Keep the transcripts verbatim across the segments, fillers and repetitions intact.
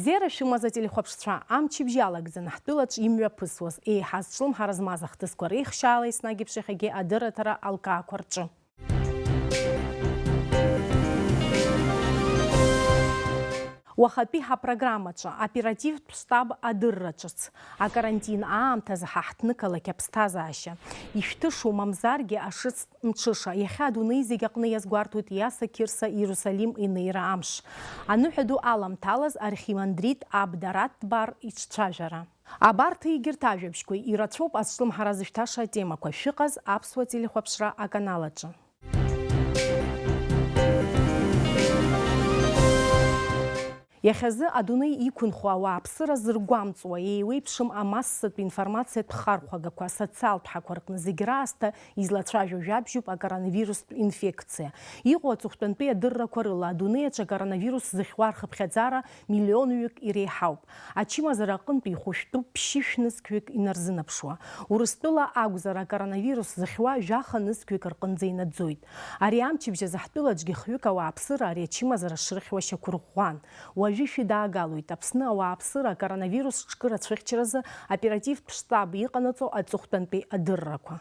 Бзиара шәымаз, ателехәаԥшцәа, амчыбжь иалагӡан ҳтәылаҿ имҩаԥысуаз, еиҳа зҿлымҳара змаз ахҭысқәа реихшьаала еснагь еиԥш иахьагьы адырраҭара алкаақәа рҿы. Уахатәи ҳапрограммаҿы, оперативтә штаб адырра ҿыц, акарантин аамҭазы ҳа ҳҭнықалақь аԥсҭазаашьа, ишәҭышу мамзаргьы ашыц мҽыша, иахьа адунеи зегь аҟны иазгәарҭоит Иаса Қьырса Иерусалим инеира амш. Аныҳәа ду аламҭалаз архимандрит Аб Дараҭ Тбар иҿцәажәара. Абарҭ егьырҭ ажәабжьқәеи ирацәоуп азҿлымҳара зышәҭаша атемақәа, шәыҟаз аԥсуа телехәаԥшра аканал аҿы. Иахьазы адунеи иқәынхо ауааԥсыра зыргәамҵуа, еиуеиԥшым амассатә информациатә хархәагақәа, асоциалтә ҳақәа рҟны зегь раасҭа излацәажәо жәабжьуп акоронавирустә инфекциа. Иҟоу аҵыхәтәантәи адыррақәа рыла, адунеи аҿы акоронавирус зыхьуа рхыԥхьаӡара миллионҩык иреиҳауп. Ачымазара аҟынтәи ихәышәтәуп ԥшьышә нызқьҩык инарзынаԥшуа. Урыстәыла акәзар, акоронавирус зыхьуа жәаха нызқьҩык рҟынӡа инаӡоит. Ари амчыбжь азы ҳтәылаҿгьы хҩык ауааԥсыра ари ачымазара шрыхьуа шьақәырӷәӷәан. Уажәы шәидаагалоит, Аԥсны ауааԥсыра акоронавирус ҿкыра цәыхьчаразы оперативтә штаб иҟанаҵо аҵыхәтәантәи адыррақәа.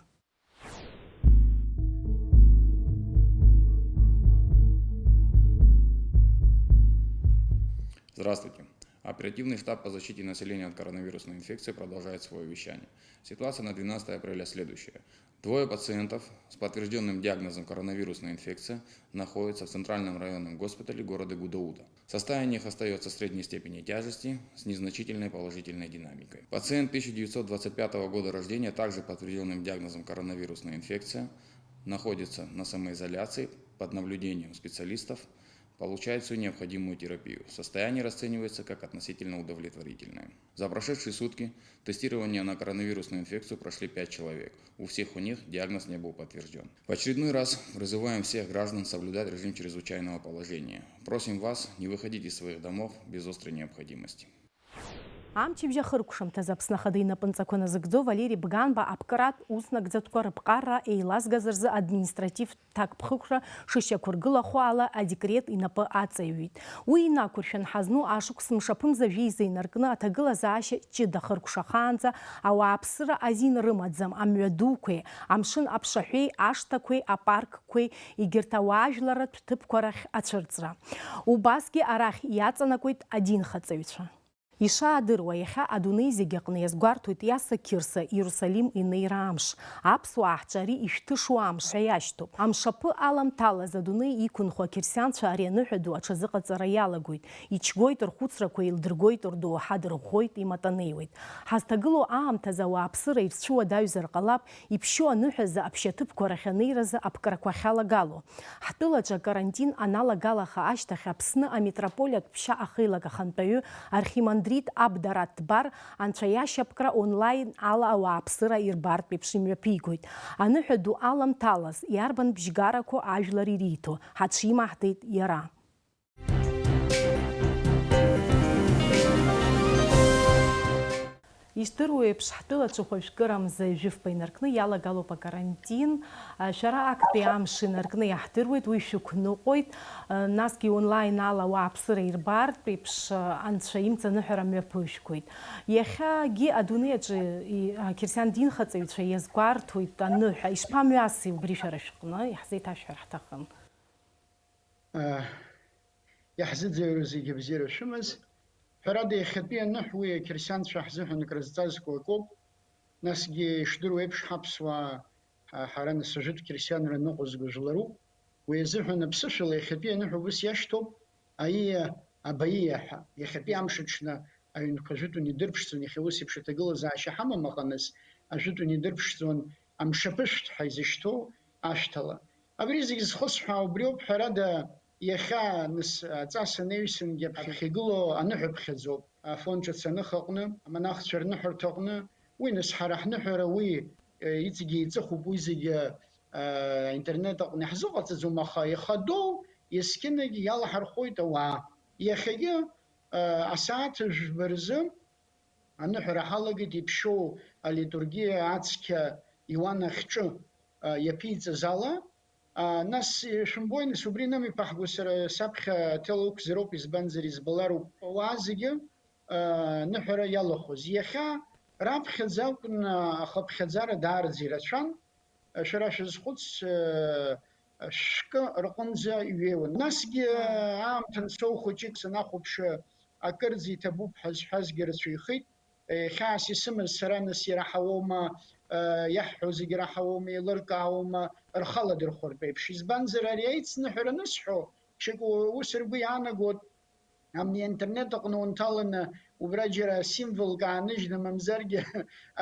Здравствуйте. Оперативный штаб по защите населения от коронавирусной инфекции продолжает свое вещание. Ситуация на двенадцатое апреля следующая. Двое пациентов с подтверждённым диагнозом коронавирусная инфекция находятся в Центральном районном госпитале города Гудауда. Состояние их остаётся средней степени тяжести с незначительной положительной динамикой. Пациент тысяча девятьсот двадцать пятого года рождения, также подтверждённым диагнозом коронавирусная инфекция, находится на самоизоляции под наблюдением специалистов, получает всю необходимую терапию. Состояние расценивается как относительно удовлетворительное. За прошедшие сутки тестирование на коронавирусную инфекцию прошли пять человек. У всех у них диагноз не был подтверждён. В очередной раз призываем всех граждан соблюдать режим чрезвычайного положения. Просим вас не выходить из своих домов без острой необходимости. Амчыбжь ахыркәшамҭазы Аԥсны Ахада инапынҵақәа назыгӡо Валери Бганба аԥкратә уснагӡатәқәа рыԥҟарра еилазгаз рзы административтә ҭакԥхықәра шышьақәыргылахо ала адекрет инапы аҵаҩит. Уи инақәыршәан ҳазну ашықәс мшаԥымза жәеиза инаркны аҭагылазаашьа ҷыда хыркәшахаанӡа ауааԥсыра азин рымаӡам амҩадуқәеи, амшын аԥшаҳәеи, ашҭақәеи, апаркқәеи, егьырҭ ауаажәларратә ҭыԥқәа рахь ацәырҵра. Убасгьы арахь иаҵанакуеит адинхаҵаҩцәа. Ишаадыруа, иахьа адунеи зегь аҟны иазгәарҭоит Иаса Қьырса Иерусалим инеира амш. Аԥсуаа ҳҿы ари ишәҭышу амш ҳәа иашьҭоуп. Амшаԥы аламҭалаз адунеи иқәынхо ақьырсианцәа ари аныҳәа ду аҽазыҟаҵара иалагоит. Ичгоит рхәыцрақәа, еилдыргоит рдоуҳа, дырӷәӷәоит, иматанеиуеит. Ҳазҭагылоу аамҭазы ауааԥсыра ирцәуадаҩзар ҟалап, иԥшьоу аныҳәазы аԥшьаҭыԥқәа рахь анеиразы аԥкрақәа ахьалагало. Ҳтәылаҿы акарантин аналагалаха ашьҭахь Аԥсны амитрополиатә ԥшьа ахеилак ахантәаҩы архимандрит Аб Дараҭ Тбар анцәа иашьапкра онлайн ала ауааԥсыра ирбартә еиԥш имҩаԥигоит. Аныҳәа ду аламҭалаз, иарбан бжьгарақәоу ажәлар ириҭо, ҳаҽимаҳдеит иара. Ишдыру еиԥш, ҳтәылаҿы хәажәкырамза жәыфба инаркны иалагалоуп акарантин. Шәара актәи амш инаркны иаҳдыруеит, уи шәықәныҟәоит. Насгьы онлайн ала ауааԥсыра ирбартә еиԥш, Анцәа имҵаныҳәара мҩаԥышәгоит. Иахьагьы адунеи аҿы и-, ақьырсиан динхаҵаҩцәа иазгәарҭоит аныҳәа. Ишԥамҩаси убри шәара шәҟны? Иаҳзеиҭашәҳәар ҳҭахын. Иаҳзыӡырҩуа зегьы абзиара шәымаз. Ҳәарада, иахьатәи аныҳәа уи ақьырсианцәа ҳзыҳәан акрызҵазкуа акоуп. Насгьы, ишдыру еиԥш, ҳаԥсуаа, ҳа-, ҳара нас ажәытә қьырсианра ныҟәызго жәларуп. Уи азыҳәан аԥсышәала иахьатәи аныҳәа убыс иашьҭоуп, аиа, абаиа ҳәа. Иахьатәи амш аҽны аҩнқәа ажәытәан идырԥшӡон, иахьа ус еиԥш аҭагылазаашьа ҳамам, аха нас ажәытәан идырԥшӡон амшаԥышәҭ ҳәа изышьҭоу ашәҭала. Абри зегь зхысҳәаау убриоуп, ҳәарада, иахьа, нас, аҵас анаҩсангьы аԥхьа игылоу аныҳәа ԥхьаӡоуп. Афон ҿыц аныха аҟны, амонахцәа рныҳәарҭа аҟны, уи, нас, ҳара ҳныҳәара уи, э, иҵегьы еиҵыхуп, уи зегьы, э, аинтернет аҟны иаҳзыҟаҵаӡом, аха ихадоу есқьынагь иалаҳархәоит ауаа. Иахьагьы, э, асааҭ жәба рзы аныҳәара ҳалагеит иԥшьоу алитургиа ацқьа Иоанн ахьҿы, а, иаԥиҵаз ала. А, нас, шәымбои, нас, убри инымҩаԥаҳго сара саԥхьа аҭел ықәзароуп, избанзар, избалароуп. Ауаа зегьы, ныҳәара иалахәыз. Иахьа раԥхьаӡа акәын, ахыԥхьаӡара даараӡа ирацәан. Шәара шәызхәыц, шәкы рҟынӡа иҩеиуан. Насгьы аамҭа анцо хәыҷык санахәаԥш, акырӡа иҭабуп ҳәа зҳәазгьы рацәаҩхеит. Хьаас исымаз сара, нас, ираҳауоума, иаҳҳәо зегьы раҳауоума, еилыркаауама, рхы аладырхәыртә еиԥш. Избанзар, ари аицныҳәара анысҳәо, шьоук ус ргәы иаанагоит, амни аинтернет аҟны унҭаланы, убра џьара символк ааныжьны, мамзаргьы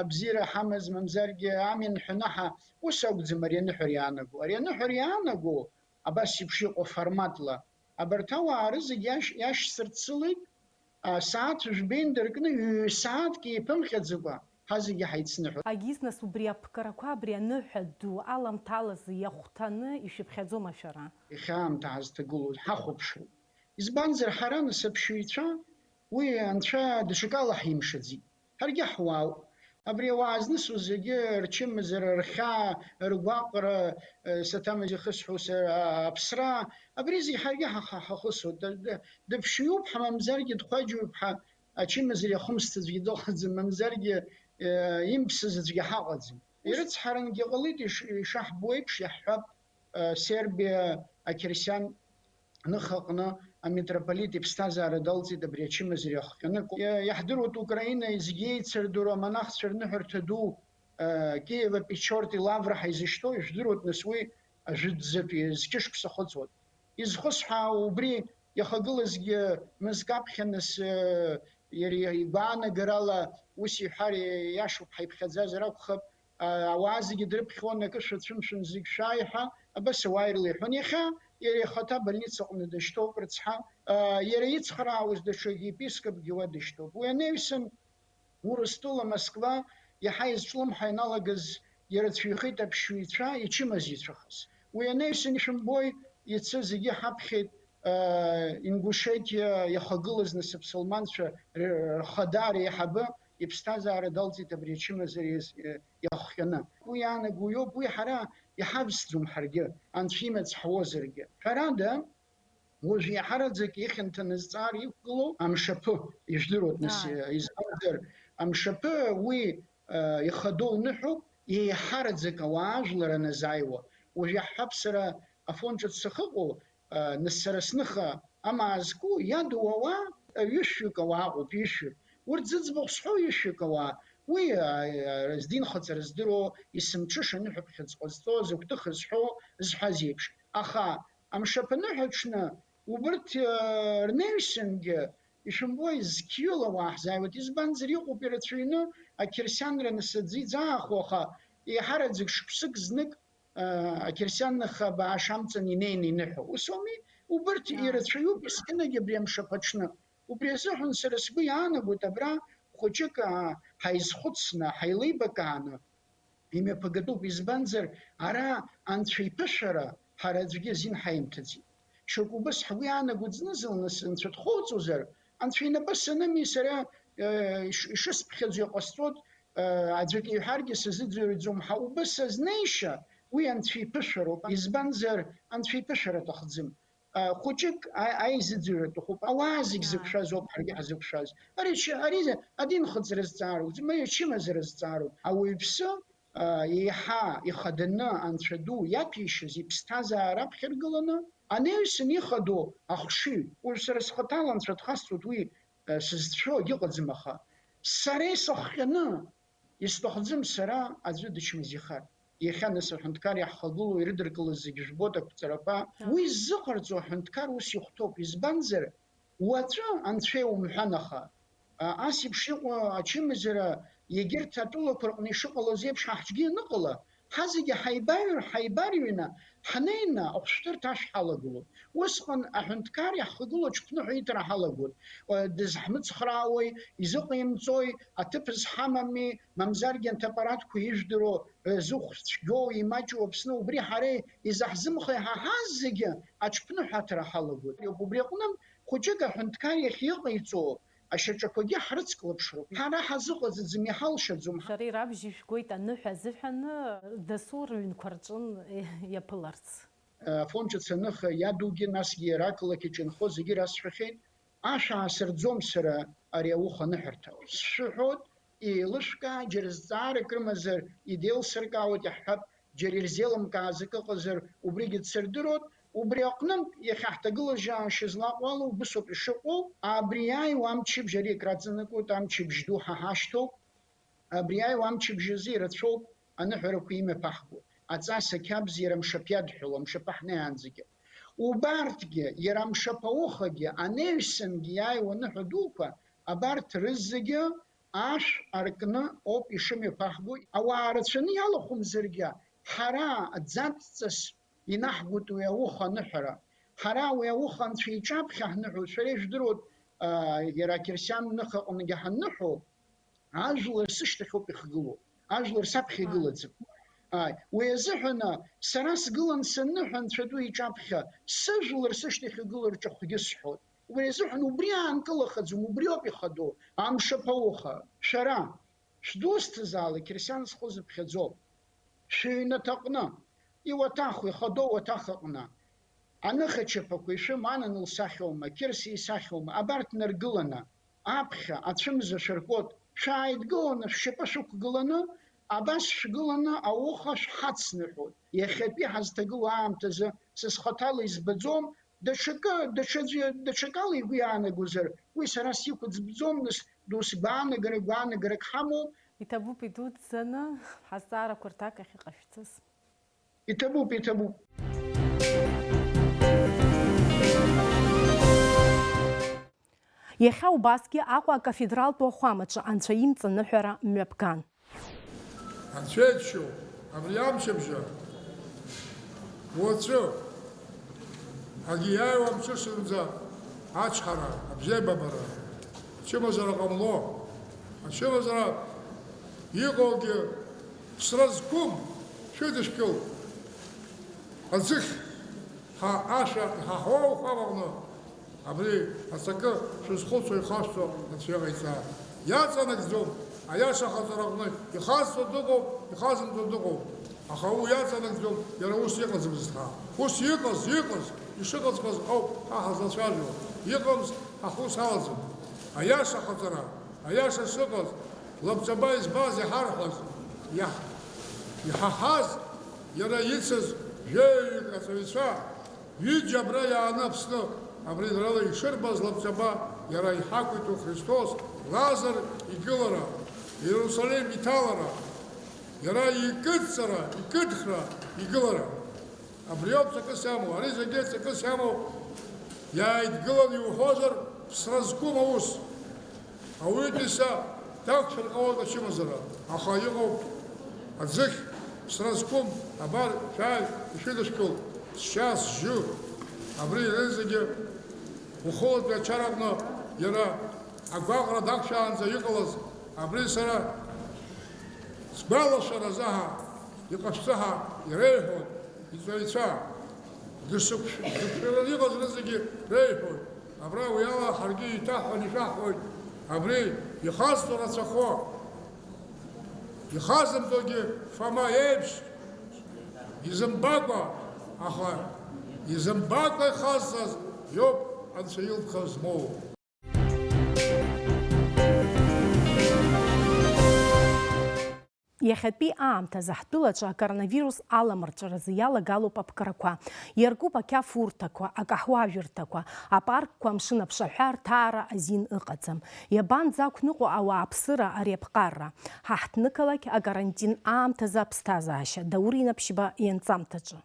абзиара ҳамаз, мамзаргьы амин ҳәаны ҳа, ус акәӡам ари аныҳәара иаанаго. Ари аныҳәара иаанаго, абас еиԥш иҟоу форматла, абарҭ ауаа рызегь иашь-, иашьцырцылеит, а, сааҭ жәба инаркны, ҩ-сааҭк еиԥымҟьаӡакәа, ҳазегьы ҳаицныҳәоит. Агиз, нас, убри аԥҟарақәа, абри аныҳәа ду аламҭалазы иахәҭаны ишәыԥхьаӡома шәара? Иахьа аамҭа ҳазҭагылоу ҳахәаԥшроуп. Избанзар, ҳара, нас, аԥшьаҩцәа, уи анцәа даҽакала ҳимшаӡеит. Ҳаргьы ҳуаауп. Абри ауаа знысуа зегьы рчымазара, рхьаа, ргәаҟра, э, саҭамыз ихысҳәо са-, а-, аԥсра, абри зегь ҳаргьы ҳа-, ҳа-, ҳахысуеит. Д-, д-, дыԥшьаҩуп ҳәа, мамзаргьы дхәаџьоуп ҳәа, ачымазара иахымсҭаӡәгьы дыҟаӡам, мамзаргьы, э, имԥсыз аӡәгьы ҳаҟаӡам. Ирыцҳарангьы ҟалеит, иш-, ишаҳбо еиԥш, иаҳҳәап, э, Сербиа ақьырсиан ныха аҟны амитрополит иԥсҭазаара далҵит абри ачымазара иахҟьаны. Иа-, иаҳдыруеит, Украина зегьы еицырдыруа амонахцәа рныҳәарҭа ду, э, Киево-Печорти Лавра ҳәа изышьҭоу, ижәдыруеит, нас, уи ажәытәӡатәи зқьышықәса хыҵуан. Изхысҳәаау убри, иахагылазгьы мызкы аԥхьа, нас, э, иара игәаанагарала ус иҳәар иашоуп, ҳаиԥхьаӡазар акәхап, а, ауаа зегьы дрыԥхьон, акы шәацәымшәан, зегь шәааи ҳәа, абас ауаа ирлеиҳәон. Иахьа иара ихаҭа абольница аҟны дышьҭоуп, рыцҳа, а, иара ицхраауаз даҽа епископгьы уа дышьҭоуп. Уи анаҩсан, Урыстәыла Москва иаҳа изҿлымҳа ианалагаз ирацәаҩхеит аԥшьҩцәа ичымазаҩцәахаз. Уи анаҩсан, ишәымбои, иацы зегьы ҳаԥхьеит, а, Ингушетиа иахагылаз, нас, аԥсылманцәа р-, рхада реиҳабы иԥсҭазаара далҵит абри ачымазара иаз-, иахҟьаны. Уи иаанаго иоуп, уи ҳара иҳавсӡом ҳаргьы, Анцәа имаҵ ҳуозаргьы. Ҳәарада, уажә иаҳараӡак ихьанҭаны зҵаара иқәгылоу амшаԥы, ижәдыруеит, нас, Ааи. Избанзар, амшаԥы уи, э, ихадоу ныҳәоуп, еиҳараӡак ауаа ажәлар аназааиуа. Уажә иаҳҳәап, сара Афон ҿыц сахьыҟоу, э, нас, сара сныха амаа зку, иаду ауаа, э, ҩышәҩык ауаа ыҟоуп, ҩышәҩык. Урҭ зыӡбахә сҳәо ҩышәҩык ауаа. Уи, э, э, здинхаҵара здыруа, есымҽыша аныҳәаԥхьыӡ ҟазҵо, зыгәҭыха зҳәо, зҳәаз еиԥш. Аха амшаԥы аныҳәа аҽны убырҭ, э, рнаҩсангьы, ишәымбои, зқьҩыла уаа ҳзааиуеит. Избанзар, иҟоуп ирацәаҩны ақьырсианра нас аӡы иӡаахо, аха еиҳараӡак шықәсык знык, э, ақьырсиан ныха бааш амҵан инеины иныҳәо. Ус ауми? Убырҭ Ааи. Ирацәаҩуп есқьынагьы абри амшаԥы аҽны. Убри азыҳәан сара сгәы иаанагоит, абра хәыҷык, а, ҳаизхәыцны, ҳаилибакааны, имҩаԥагатәуп, избанзар, ара Анцәа иԥышәара ҳара аӡәгьы азин ҳаимҭаӡеит. Шьоук убас ҳгәы иаанаго, зны-зынла анцәа дхоуҵозар, Анцәа инапы саными, сара, э, иш-, ишысԥхьаӡо иҟасҵоит, э, аӡәык иҳәаргьы сазыӡырҩӡом ҳәа, убас азнеишьа, уи Анцәа иԥышәароуп. Избанзар, Анцәа иԥышәара аҭахӡам. А, хәыҷык а-, аизыӡырҩра аҭахуп. Ауаа зегь Ааи. Зықәшәаз ауп ҳаргьы ҳзықәшәаз. Ари чы-, ари адинхыҵра зҵаароуп, ма ачымазара зҵаароуп. Ауаҩԥсы, а, еиҳа ихаданы Анцәа ду иаҭәеишьаз иԥсҭазаара аԥхьаргыланы, анаҩсан ихадоу ахшыҩ. Уажә сара схаҭала Анцәа дхасҵоит, уи, а, сызцәшәо агьыҟаӡам, аха сара исыхҟьаны, Исҭахӡам сара аӡәы дычмазаҩхар. Иахьа нас аҳәынҭқар иаҳхагылоу ирыдыркылаз зегьы жәбоит ақәҵарақәа. Ага. Уи ззыҟарҵо аҳәынҭқар ус ихәҭоуп. Избанзар, уаҵәы анцәа иумҳәан, аха, а, ас еиԥш иҟоу ачымазара егьырҭ атәылақәа рҟны ишыҟалоз еиԥш ҳа ҳҿгьы ианыҟала, ҳазегьы ҳаибаҩр-, ҳаибарыҩны, ҳнеины ахәшәтәырҭа ашә ҳалагылоит. Усҟан аҳәынҭқар иаҳхагылоу аҽԥныҳәа иҭара ҳалагоит. Уа, дызҳмыцхраауеи, изыҟаимҵои, аҭыԥ зҳамами, мамзаргьы анҭ апаратқәа ижәдыруа, э, зыхә цәгьоу, имаҷу Аԥсны, убри ҳара изаҳзымхеи ҳәа ҳазегьы аҽԥныҳәа аҭара ҳалагоит. Убри аҟны хәыҷык аҳәынҭқар иахьиҟаиҵо, ашьаҿақәагьы ҳрыцклаԥшроуп. Ҳара ҳазыҟаҵаӡам, иҳалшаӡом. Шәара ирабжьы шәгоит аныҳәа азыҳәан дасу рыҩнқәа рҿын иаԥыларц. Афон ҿыц аныха иадугьы, насгьы иара ақалақь иҿынхо зегьы расҳәахьеит. Ашә аасырӡом сара ари ауха аныҳәарҭа. Сшәыҳәоит, еилышәкаа, џьара зҵаарак рымазар идеилсыркаауеит, иаҳҳәап, џьара ирзеилымкааз акы ыҟазар, убригьы дсырдыруеит. Убри аҟнытә, иахьа ҳҭагылазаашьа злаҟоу ала убысоуп ишыҟоу, абри иааиуа амчыбжь ари акраҵанакуеит, амчыбжь ду ҳа ҳашьҭоуп. Абри аиуа амчыбжь азы ирацәоуп аныҳәарақәа имҩаԥаҳго, аҵас, ақьабз иара амшаԥ иадҳәалоу, амшаԥы ҳнеиаанӡагьы. Убарҭгьы, иара амшаԥ аухагьы, анаҩсангьы иааиуа аныҳәа дуқәа, абарҭ рызегьы ашә аркны ауп ишымҩаԥаҳго. Ауаа рацәаны иалахәымзаргьы, ҳара ӡатәҵас инаҳгоит уи ауха аныҳәара. Ҳара уи ауха анцәа иҿаԥхьа ҳныҳәоит, шәара ижәдыруеит, а, иара ақьырсиан ныха аҟныгьы ҳанныҳәо, ажәлар сышьҭахьоуп ихгылоу, ажәлар саԥхьа игылаӡам. Ааи, уи азыҳәан, а, сара сгылан санныҳәа Анцәа ду иҿаԥхьа, сыжәлар сышьҭахь игылоу рҿахәгьы сҳәоит. Убри азыҳәан убри аанкылахаӡом, убриоуп ихадоу, амшаԥ ауха. Шәара, шәдусҭазаалак, қьырсиан зхәы зыԥхьаӡо, шәыҩнаҭаҟны, иуаҭах, ихадоу уаҭах аҟны, аныхачаԥақәа ишәымоу, анан лсахьоума, қьырса исахьоума, абарҭ наргыланы, аԥхьа, ацәымза шәыркуеит, шәааидгыланы, шәшьапы шәықәгыланы, абас шәгыланы ауха шәҳацныҳәоит. Иахьатәи ҳазҭагылоу аамҭазы, са схаҭала избаӡом, даҽакы, даҽаӡәы, даҽакала игәы иаанагозар, уи сара сиқәыӡбӡом, нас, досгәаанагара, гәаанагарак ҳамоуп. Иҭабуп идуӡӡаны ҳазҵаарақәа рҭак ахьыҟашәҵаз. Иҭабуп, иҭабуп. Иахьа убасгьы Аҟәа акафедралтә уахәамаҿы Анцәа имҵаныҳәара мҩаԥган. Анцәа иџьшьоуп, абри амчыбжьа, уаҵәы, ҳагьиааиуа амҽышынӡа ачҳара, абзиабабара, ачымазара ҟамло, ачымазара иҟоугьы ԥсра зқәым шәыдышәкыл, аӡыхь ҳа ашәа иҳаҳауа ухәамаҟны, абри аҵакы шәызхәыцуа ихашәҵо Анцәа иҟаиҵа. Иаҵанакӡом, аиаша ахаҵараҟны ихазҵо дыҟоуп, ихазымҵо дыҟоуп. Аха уи иаҵанакӡом, иара ус иҟаӡамызт ҳа. Ус иҟаз, иҟаз, ишыҟаҵәҟьаз ауп ҳа ҳазлацәажәо. Иҟамз ҳа ҳус алаӡам. Аиаша ахаҵара, аиаша шыҟаз, лабҿаба избаз, иҳарҳәаз, иаҳ-, иҳаҳаз, иара ицыз жәаҩаҩык аҵаҩцәа, ҩыџьа абра иааны Аԥсны, абри рыла ишырбаз лабҿаба, иара иҳақәиҭу Христос, Лазар игылара, Иерусалим иҭалара, иара икыдҵара, икыдхра, игылара. Абри ауп ҵакыс иамоу, ари зегьы ҵакыс иамоу, иааидгылан иуҳәозар, ԥсра зқәым аус. Ауаҩытәыҩса дақәшәар ҟалоит ачымазара, аха иҟоуп аӡыхь, ԥсра зқәым, абар, шәааи, ишәыдышәкыл, сшьа, сжьы, абри рызегьы ухылатәи ачараҟны иара агәаҟра дақәшәаанӡа иҟалаз, абри сара сгәалашәаразы ҳа, иҟашәҵа ҳа иреиҳәоит. Иҵаҩцәа, дышықәшә-, дышықәшәараны иҟаз рызегьы реиҳәоит. Абра уи ала ҳаргьы еиҭаҳҳәаны ишәаҳҳәоит, абри ихазҵо рацәахо, ихазымҵогьы Фома еиԥш, изымбакәа, аха изымбакәа ихазҵаз иоуп Анцәа илԥха змоу. Иахьатәи аамҭазы ҳтәылаҿы акоронавирус аламырҵәаразы иалагалоуп аԥкрақәа. Иаркуп ақьафурҭақәа, акаҳуажәырҭақәа, апаркқәа, амшын аԥшаҳәа рҭаара азин ыҟаӡам. Иабанӡақәныҟәо ауааԥсыра ари аԥҟарра? Ҳа ҳҭнықалақь акарантин аамҭазы аԥсҭазаашьа, Даур Инаԥшьба ианҵамҭаҿы.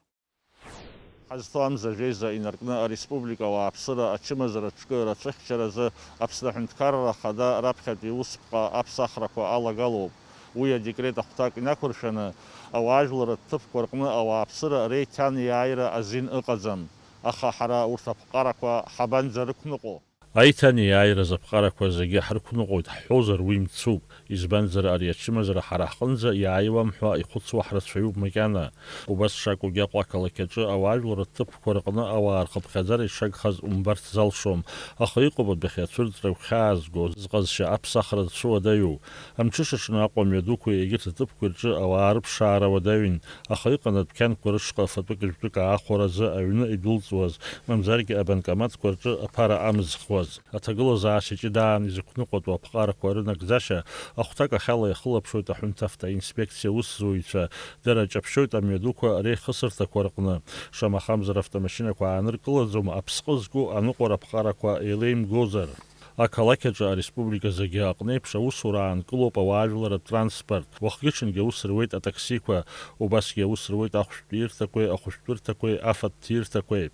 Ҳазҭо амза жәеиза инаркны ареспублика ауааԥсыра ачымазара аҿкы рацәыхьчаразы Аԥсны Аҳәынҭқарра Ахада раԥхьатәи усԥҟа аԥсахрақәа алагалоуп. Уи адекрет ахәҭак инақәыршәаны, ауаажәларратә ҭыԥқәа рҟны ауааԥсыра реиҭанеиааира азин ыҟаӡам. Аха ҳара урҭ аԥҟарақәа ҳабанӡарықәныҟәо? Аиҭанеиааира заԥҟарақәа зегьы ҳрықәныҟәоит ҳҳәозар, уи мцуп, избанзар, ари ачымазара ҳара ҳҟынӡа иааиуам ҳәа ихәыцуа ҳрацәаҩуп макьана. Убас шакәугьы, Аҟәа ақалақь аҿы ауаажәларратә ҭыԥқәа рҟны ауаа рхыԥхьаӡара ишагхаз умбарц залшом, аха иҟоуп адәахьы ацәырҵра гәхьаазго, зҟазшьа аԥсахра дцәыуадаҩу. Амҽышаҽны Аҟәа мҩадуқәеи егьырҭ аҭыԥқәеи рҿы ауаа рыԥшаара уадаҩын, аха иҟан адәқьанқәа рышҟа фатәык-жәтәык аахәара азы аҩны идәылҵуаз, мамзаргьы абанкоматқәа рҿы аԥара амызхуаз. иаҳзыҟаҵаз. Аҭагылазаашьа ҷыдаан изықәныҟәатәу аԥҟарақәа рынагӡашьа ахәҭакахьала иахылаԥшуеит аҳәынҭавтоинспекциа аусзуҩцәа, дара ҷаԥшьоит амҩадуқәа реихысырҭақәа рҟны, шамахамзар автомашьынақәа ааныркылаӡом аԥсҟы зку аныҟәара аԥҟарақәа еилеимгозар. Ақалақь аҿы ареспублика зегьы аҟнеиԥш аусура аанкылоуп ауаажәларратә транспорт, уахгьы-ҽынгьы аус руеит атаксиқәа, убасгьы аус руеит ахәшәтәирҭақәеи ахәышәтәырҭақәеи афатә ҭирҭақәеи.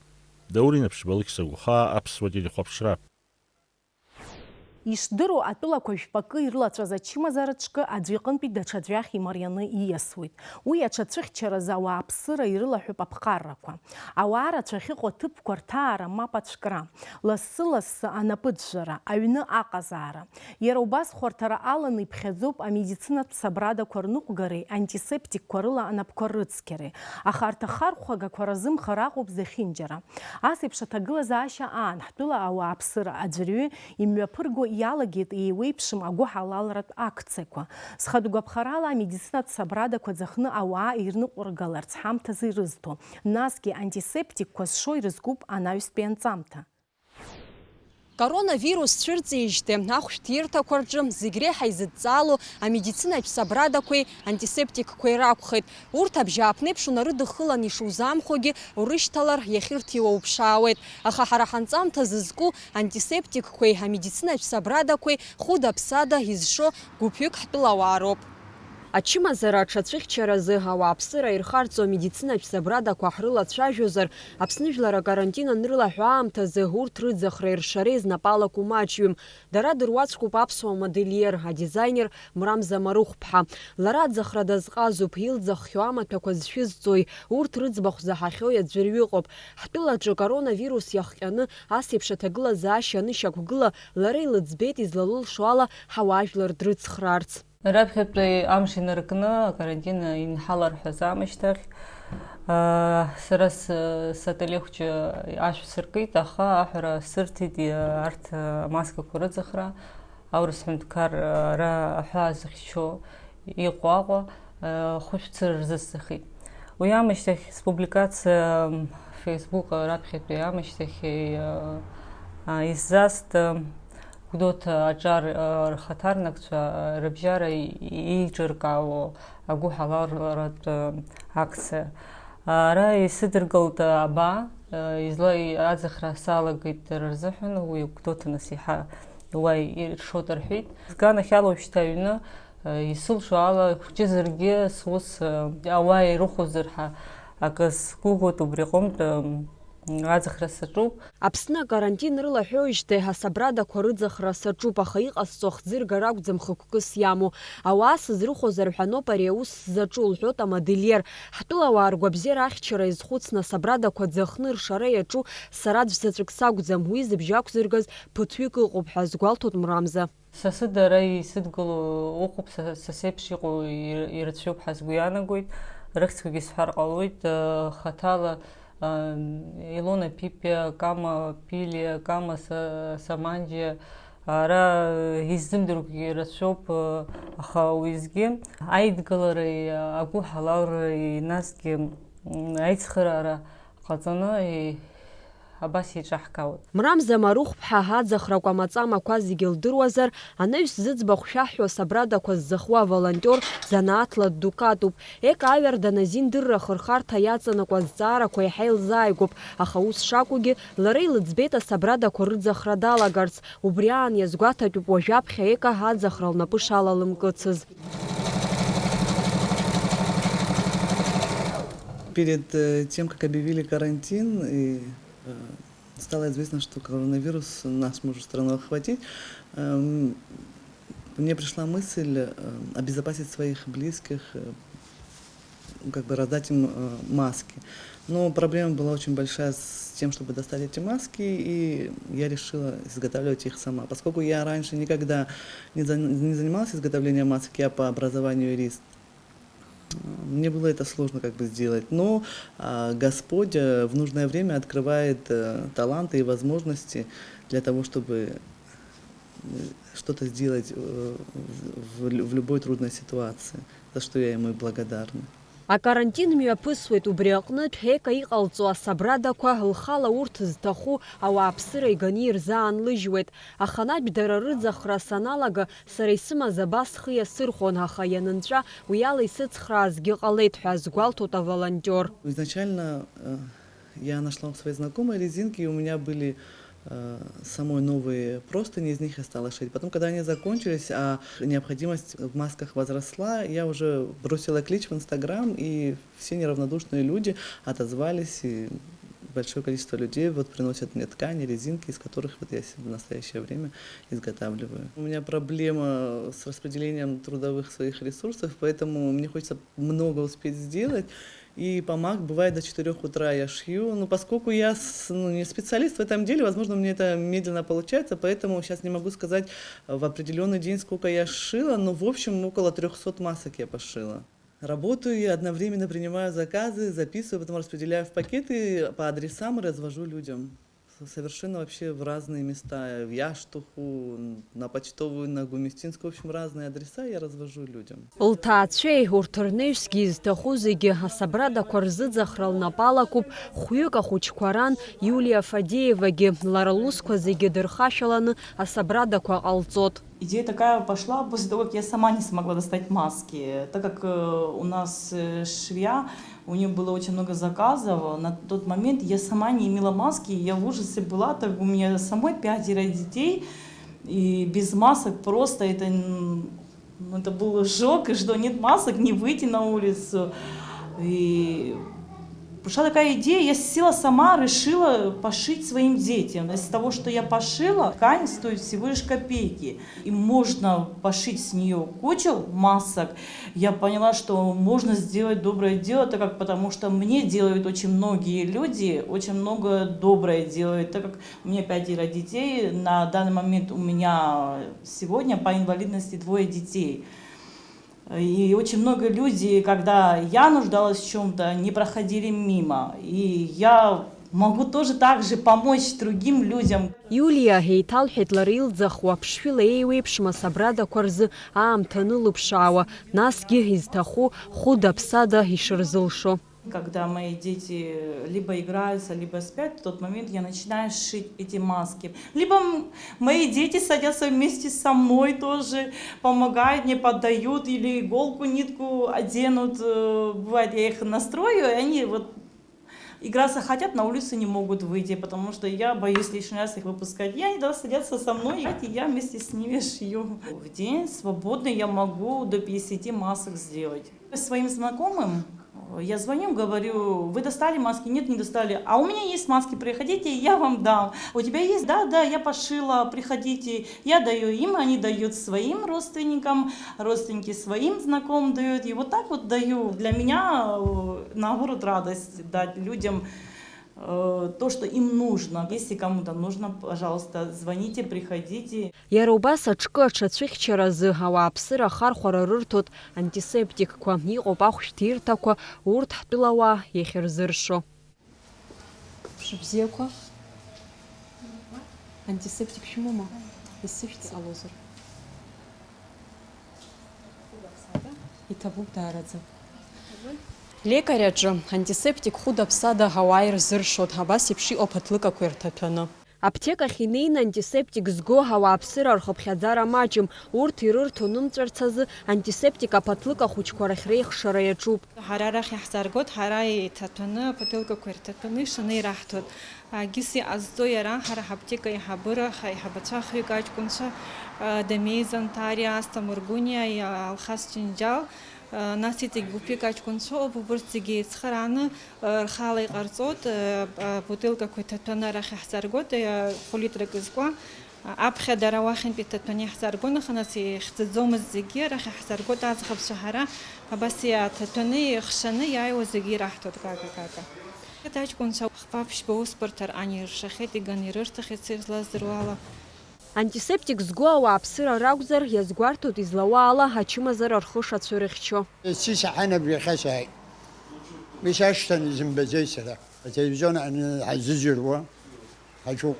Даур Инаԥшьба, Алықьса Гәхаа, Аԥсуа телехәаԥшра. Ишдыру, атәылақәа жәпакы ирылацәаз ачымазара ҿкы аӡәы иҟынтәи даҽаӡәы иахь имарианы ииасуеит. Уи аҽацәыхьчаразы ауааԥсыра ирылаҳәоуп аԥҟаррақәа. Ауаа рацәа ахьыҟоу аҭыԥқәа рҭаара, мап ацәкра, лассы-лассы анапыӡәӡәара, аҩны аҟазаара. Иара убас хәарҭара аланы иԥхьаӡоуп амедицинатә сабрадақәа рныҟәгареи антисептикқәа рыла анапқәа рыцқьареи. Аха арҭ ахархәагақәа разымхар акәуп зехьынџьара. Ас еиԥш аҭагылазаашьа аан, ҳтәыла ауааԥсыра аӡәырҩы имҩаԥырго иалагеит еиуеиԥшым агәыҳалалратә акциақәа. Зхатә гәаԥхарала амедицинатә сабрадақәа ӡахны ауаа ирныҟәыргаларц ҳамҭазы ирызҭо, насгьы антисептикқәа зшо ирызкуп анаҩстәи анҵамҭа. Коронавирус цәырҵижьҭеи ахәшәтәирҭақәа рҿы зегь реиҳа изыдҵаало амедицинатә сабрадақәеи антисептикқәеи ракәхеит. Урҭ абжьааԥнеиԥш унарыдыххылан ишузаамхәогьы урышьҭалар, иахьырҭиуа уԥшаауеит. Аха ҳара ҳанҵамҭа зызку антисептикқәеи амедицинатә сабрадақәеи хәыда-ԥсада изшо гәыԥҩык ҳтәылауаа роуп. Ачымазара аҽацәыхьчаразы ауааԥсыра ирхарҵо амедицинатә сабрадақәа ҳрылацәажәозар, Аԥсны жәлар акарантин анрылаҳәо аамҭазы урҭ рыӡахреи ршареи знапы алаку маҷҩым. Дара дыруаӡәкуп аԥсуа модельер, адизайнер Мрамза Марыхәԥҳа. Лара аӡахра дазҟазоуп, илӡаххьоу амаҭәақәа зшәызҵои, урҭ рыӡбахә заҳахьоуи аӡәырҩы ыҟоуп. Ҳтәылаҿы коронавирус иахҟьаны ас еиԥш аҭагылазаашьа анышьақәгыла, лара илыӡбеит излалылшо ала ҳауаажәлар дрыцхраарц. Раԥхьатәи амш инаркны, акарантин инҳаларҳәаз аамышьҭахь, аа, сара с-, сателехәҷы ашә сыркит, аха аҳәара сырҭеит, иа-, арҭ, аа, амаскақәа рыӡахра, аурыс ҳәынҭқар, аа, ара аҳәаа зыхьчо иҟоу Аҟәа, аа, хәышәцыра рзысҭахит. Уи аамышьҭахь спубликациа, м, Facebook раԥхьатәи аамышьҭахь, аа, аа, исзаст, м, Гәдоуҭа аҿар, а, рхаҭарнакцәа, а, рыбжьара и-, еиҿыркаауа агәыҳалалратә, а, акциа. Ара исыдыркылт, а, абаа, а, изла-, и-, аӡахра салагеит дара рзыҳәан, уи Гәдоуҭа нас иаҳа уа иршоит рҳәеит. Сганахьала уажәшьҭа аҩны, а, исылшо ала, хәҷызаргьы сус, а, ауаа ирыхәозар ҳәа акы сгәыӷуеит, убри аҟынтә, а, аӡахра саҿуп. Аԥсны акарантин рылаҳәоижьҭеи асабрадақәа рыӡахра саҿуп, аха иҟасҵо ахӡыргара акәӡам хықәкыс иамоу. Ауаа сызрыхәозар ҳәаноуп ари аус сзаҿу, лҳәоит амодельер. Ҳтәылауаа ргәабзиара ахьчара иазхәыцны асабрадақәа ӡахны ршара иаҿу сара аӡә заҵәык сакәӡам, уи зыбжьы ақәзыргаз ԥыҭҩык ыҟоуп ҳәа азгәалҭоит Мрамза. Са сыда ара исыдгыло ыҟоуп, са, са сеиԥш иҟоу ир-, ирацәоуп ҳәа сгәы иаанагоит, рыхьӡқәагьы сҳәар ҟалоит, э, хаҭала, э, Илона Пипиа, Кама Пилиа, Кама Са-, Саманџьиа, ара, э, иззымдыруагьы рацәоуп, э, аха уеизгьы аидгылареи, агәыҳалалреи, насгьы, м, аицхыраара ҟаҵаны, э, абас еиҿаҳкаауеит. Мрамза Марыхәԥҳа аӡахрақәа маҵамақәа зегьы лдыруазар, анаҩс зыӡбахә шәаҳҳәо асабрадақәа ззахуа аволонтиор занааҭла ддукатуп. Ека аҩардан азин дырра ахырхарҭа иаҵанакуа азҵаарақәа иаҳа илзааигәоуп, аха ус шакәугьы, лара илыӡбеит асабрадақәа рыӡахра далагарц, убри аан иазгәаҭатәуп уажәаԥхьа Ека аӡахра лнапы шалалымкыцыз. Перед, э, тем, как объявили карантин, и, э, стало известно, что коронавирус нас может страну охватить, эм, мне пришла мысль, э, обезопасить своих близких, э, как бы раздать им, э, маски. Но проблема была очень большая с тем, чтобы достать эти маски, и я решила изготавливать их сама. Поскольку я раньше никогда не зан-, не занималась изготовлением масок, я по образованию юрист, мне было это сложно как бы сделать, но, а, Господь, э, в нужное время открывает, э, таланты и возможности для того, чтобы, э, что-то сделать, э, в, в лю-, в любой трудной ситуации, за что я ему и благодарна. Акарантин мҩаԥысуеит, убри аҟнытә Ека иҟалҵо асабрадақәа лхала урҭ зҭаху ауааԥсыра иганы ирзаанлыжьуеит. Аханатә дара рыӡахра саналага, сара исымаз абас схы иасырхәон, аха ианынҵәа уи ала исыцхраазгьы ҟалеит ҳәа азгәалҭоит аволонтиор. Изначально, э, я нашла у своей знакомой резинки, и у меня были, э, самой новые простыни, из них я стала шить. Потом, когда они закончились, а необходимость в масках возросла, я уже бросила клич в Инстаграм, и все неравнодушные люди отозвались, и большое количество людей вот приносят мне ткани, резинки, из которых вот я се-, в настоящее время изготавливаю. У меня проблема с распределением трудовых своих ресурсов, поэтому мне хочется много успеть сделать. И по мак бывает до четырёх утра я шью. Ну, поскольку я с-, ну, не специалист в этом деле, возможно, мне это медленно получается, поэтому сейчас не могу сказать, э, в определённый день, сколько я сшила, но, в общем, около трёхсот масок я пошила. Работаю и одновременно принимаю заказы, записываю, потом распределяю в пакеты по адресам и развожу людям. С-, совершенно вообще в разные места. В Яштуху, на Почтовую, на Гумистинскую. В общем, разные адреса я развожу людям. Лҭаацәеи урҭ рнаҩсгьы изҭаху зегьы асабрадақәа рзыӡахра лнапы алакуп хәҩык ахәыҷқәа ран Юлиа Фадеевагьы. Лара лусқәа зегьы дырхашәаланы асабрадақәа ҟалҵот. Идея такая пошла после того, как я сама не смогла достать маски, так как, э, у нас, э, швея, у неё было очень много заказов. На тот момент я сама не имела маски, я в ужасе была, так у меня самой пятеро детей, и без масок просто это, н-, ну, это был шок, и что нет масок, не выйти на улицу. И пришла такая идея, я села сама, решила пошить своим детям. Из того, что я пошила, ткань стоит всего лишь копейки. И можно пошить с неё кучу масок. Я поняла, что можно сделать доброе дело, так как, потому что мне делают очень многие люди, очень много доброе делают, так как у меня пятеро детей, на данный момент у меня сегодня по инвалидности двое детей. И очень много людей, когда я нуждалась в чём-то, не проходили мимо. И я могу тоже так же помочь другим людям. Юлиа еиҭалҳәеит лара илӡахуа аԥшшәыла еиуеиԥшым асабрадақәа рзы аамҭа анылыԥшаауа, насгьы изҭаху хәыда-ԥсада ишырзылшо. Когда мои дети либо играются, либо спят, в тот момент я начинаю сшить эти маски. Либо, м, мои дети садятся вместе со мной тоже, помогают мне, подают или иголку, нитку оденут. Э, бывает, я их настрою, и они вот играться хотят, на улицу не могут выйти, потому что я боюсь лишний раз их выпускать. И они, да, садятся со мной, и я вместе с ними шью. В день свободный я могу до пятидесяти масок сделать. Своим знакомым, э, я звоню, говорю: «Вы достали маски?» «Нет, не достали». «А у меня есть маски, приходите, я вам дам». «У тебя есть?» «Да, да, я пошила, приходите». Я даю им, они дают своим родственникам, родственники своим знакомым дают. И вот так вот даю. Для меня, э, наоборот, радость дать людям, э, то, что им нужно. Если кому-то нужно, пожалуйста, звоните, приходите. Иара убас аҽкы аҽацәыхьчаразы ауааԥсыра ахархәара рырҭоит антисептикқәа, иҟоуп ахәшәҭирҭақәа, урҭ ҳтәылауаа иахьырзыршо. Мшыбзиақәа, антисептик шәымоума? Исышәҭ ҟалозар. Иҭабуп даараӡа. Лекариаҿы антисептик хәыда-ԥсада ауаа ирзыршоит, абас еиԥш иҟоуп аҭлыкақәа ирҭаҭәаны. Аԥҭекахь инеины антисептик зго ауааԥсыра рхыԥхьаӡара маҷым, урҭ ирырҭо нымҵәарц азы антисептик аԥаҭлыка хәыҷқәа рахь реихшара иаҿуп. Ҳара арахь иаҳзааргоит, ҳара иҭаҭәаны, аԥаҭлыкақәа ирҭаҭәаны ишаны ираҳҭоит. Егьыс иҟазҵо иара, ҳара ҳаԥҭека аиҳабыра, ҳаиҳабацәа хҩык аҷкәынцәа, Дамеи Занҭариа, Асҭамыр Гәыниа, Алхас Џьынџьал, нас иҵегь гәыԥҩык аҷкәынцәа ыҟоуп, убырҭ зегьы еицхырааны, рхала иҟарҵоит, абутылкақәа иҭаҭәаны арахь иаҳзааргоит, хәлитрак изкуа, аԥхьа дара уахьынтә иҭаҭәаны иаҳзааргон, аха нас ихьӡаӡомызт зегьы, арахь иаҳзааргоит аӡӷабцәа ҳара, абас иаҭаҭәаны, ихшаны иааиуа зегьы ираҳҭоит, акака-акака. Аҷкәынцәа хԥа-ԥшьба усбарҭа рҟан ирыршахьеит, иганы ирырҭахьеит, са излаздыруа ала. Антисептик зго ауааԥсыра ракәзар, иазгәарҭоит излауа ала ачымазара рхы шацәырыхьчо. Сисаҳанаб иахьа сааит. Уи сашҭан изымбаӡеи сара? Ателевизион аҟны ҳазыӡырҩуа ҳаҿуп.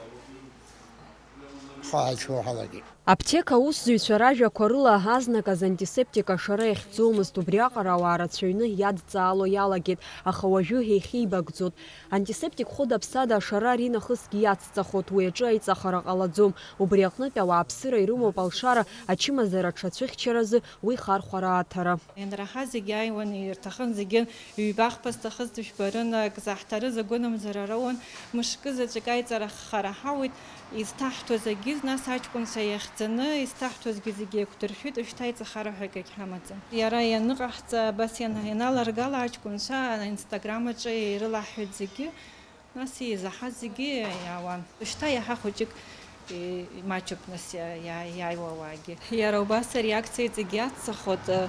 ҳәа ҳалагеит. Аԥҭека аусзуҩцәа ражәақәа рыла, азныказ антисептик ашара иахьӡомызт, убриаҟара ауаа рацәаҩны иадҵаало иалагеит, аха уажәы еихьеибагӡоит. Антисептик хәыда-ԥсада ашара аринахысгьы иацҵахоит, уи аҿы аиҵахара ҟалаӡом. Убри аҟнытә ауааԥсыра ирымоуп алшара, ачымазара аҽацәыхьчаразы уи хархәара аҭара. Ианраҳа зегьы ааиуан, ирҭахын зегьы, ҩба-хԥа зҭахыз дыжәбарын, ак заҳҭарыз агәынамӡара роуан, мышкы заҵәык аиҵара хара ҳауит, изҭаҳҭо зегьы, нас аҷкәынцәа иахьӡаны, изҭаҳҭозгьы зегьы еиқәдыршәеит, уажәшьҭа аиҵахара ҳәа акагь ҳамаӡам. Иара ианыҟаҳҵа, абас иан-, ианаларгала аҷкәынцәа аинстаграм аҿы ирылаҳҳәеит зегьы. Нас еизаҳаз зегьы иаауан. Шьҭа иаҳа хәыҷык, е, имаҷуп нас иа-, иа-, иааиуа ауаагьы. Иара убас ареакциа иҵегь иаццахоит, э,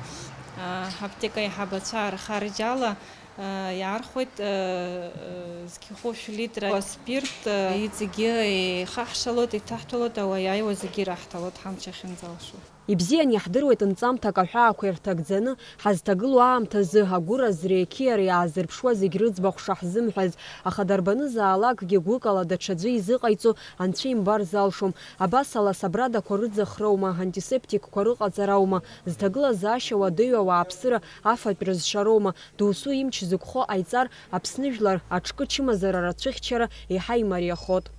э, ҳаԥҭека аиҳабацәа рхарџьала, э, иаархәоит, э, э, зқьи хәышә литра аспирт, э, иҵегьы еихаҳшалоит, иҭаҳҭәалоит, ауаа иааиуа зегьы ираҳҭалоит, ҳамч ахьынӡалшо. Ибзиан иаҳдыруеит нҵамҭак аҳәаақәа ирҭагӡаны, ҳазҭагылоу аамҭазы агәыразреи ақьиареи аазырԥшуа зегь рыӡбахә шаҳзымҳәаз, аха дарбанызаалакгьы гәыкала даҽаӡәы изыҟаиҵо анцәа имбар залшом. Абасала, асабрадақәа рыӡахроума, антисептикқәа рыҟаҵараума, зҭагылазаашьа уадаҩу ауааԥсыра афатә рызшароума, досу имч зықәхо ҟаиҵар, Аԥсны жәлар аҿкы чымазара рацәыхьчара еиҳа имариахоит.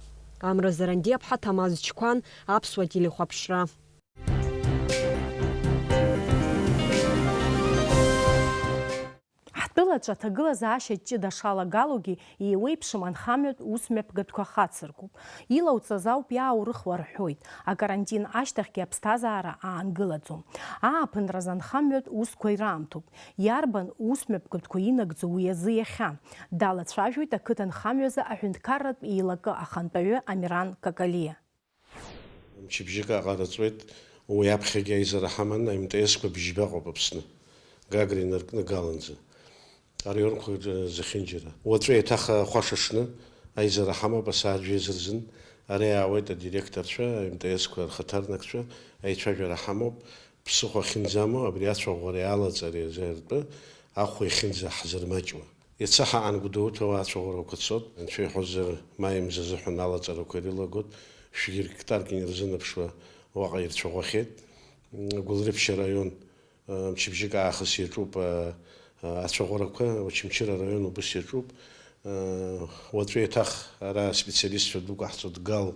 Амра Зарандиаԥҳа, Ҭамаз Чқәан, Аԥсуа телехәаԥшра. Ҳтәылаҿы аҭагылазаашьа ҷыда шалагалогьы, еиуеиԥшым анхамҩатә усмҩаԥгатәқәа хацыркуп. Илауҵаз ауп иааурыхуа рҳәоит, акарантин ашьҭахьгьы аԥсҭазаара аангылаӡом. Ааԥынразы анхамҩатә усқәа ираамҭоуп. Иарбан усмҩаԥгатәқәа инагӡо уи азы иахьа? Далацәажәоит ақыҭанхамҩазы аҳәынҭқарратә еилакы ахантәаҩы Амиран Какалиа. Мчыбжьык аҟара ҵуеит, уи аԥхьагьы аизара ҳаман, МТС-қәа бжьба ыҟоуп Аԥсны, Гагра инаркны Галанӡа, араионқәа рзы зехьынџьара. Уаҵәы еиҭах ахәаша шны аизара ҳамоуп асааҭ жәеиза рзын, ара иаауеит адиректорцәа, МТС-қәа рхаҭарнакцәа, аицәажәара ҳамоуп, ԥсыхәа ахьынӡамоу абри ацәаӷәареи алаҵареи азы ртәы ахә иахьынӡаҳзырмаҷуа. Иацы ҳаан Гәдоуҭа уа ацәаӷәарақәа цот, анцәа иҳәозар, маи мза азыҳәан алаҵарақәа ирылагот, шәгьы гектарк инарзынаԥшуа уаҟа ирцәаӷәахьеит. Гәылрыԥшь араион, мчыбжьык аахыс иаҿуп, ацәаӷәарақәа, Очамчыра араион убыс иаҿуп. Уаҵәы еиҭах ара специалистцәа дукаҳҵоит, Гал,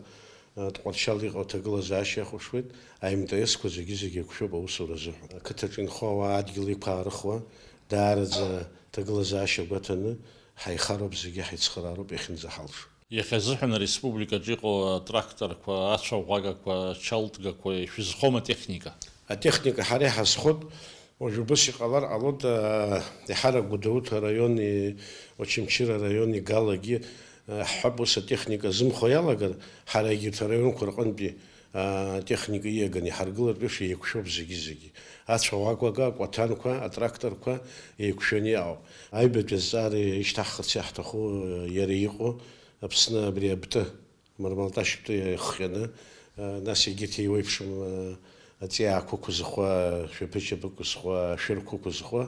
Тҟәарчал иҟоу аҭагылазаашьа иахәаԥшуеит, аМТС-қәа зегьы-зегьы еиқәшәоуп аусура азыҳәан. Ақыҭаҿы инхо ауаа адгьыл иқәаарыхуа, даараӡа ҭагылазаашьа гәаҭаны, ҳаихароуп, зегьы ҳаицхыраароуп иахьынӡаҳалшо. Иахьазыҳәан ареспубликаҿы иҟоу атракторқәа, ацәаӷәагақәа, ачалтгақәа, ишәызхома атехника? Атехника ҳара иҳазхоит, уажә убыс иҟалар ҟалоит, аа, еиҳарак Гәдоуҭа араиони, Очамчыра араиони Галагьы, аа, ҳҳәап, ус атехника зымхо иалагар, ҳара егьырҭ араионқәа рҟынтәи атехника ииаганы иҳаргылартә еиԥш еиқәшәоуп зегьы-зегьы. Ацәаӷәагақәа, акәаҭанқәа, атракторқәа еиқәшәаны иҟоуп. Аҩбатәи азҵаара ишьҭаҳхырц иаҳҭаху иара иҟоу Аԥсны абри абтәы, амармалташьтәы иахҟьаны, нас егьырҭ еиуеиԥшым аҵиаақәа ықәызхуа, шәаԥыџьаԥ ықәызхуа, ашәырқәа ықәызхуа,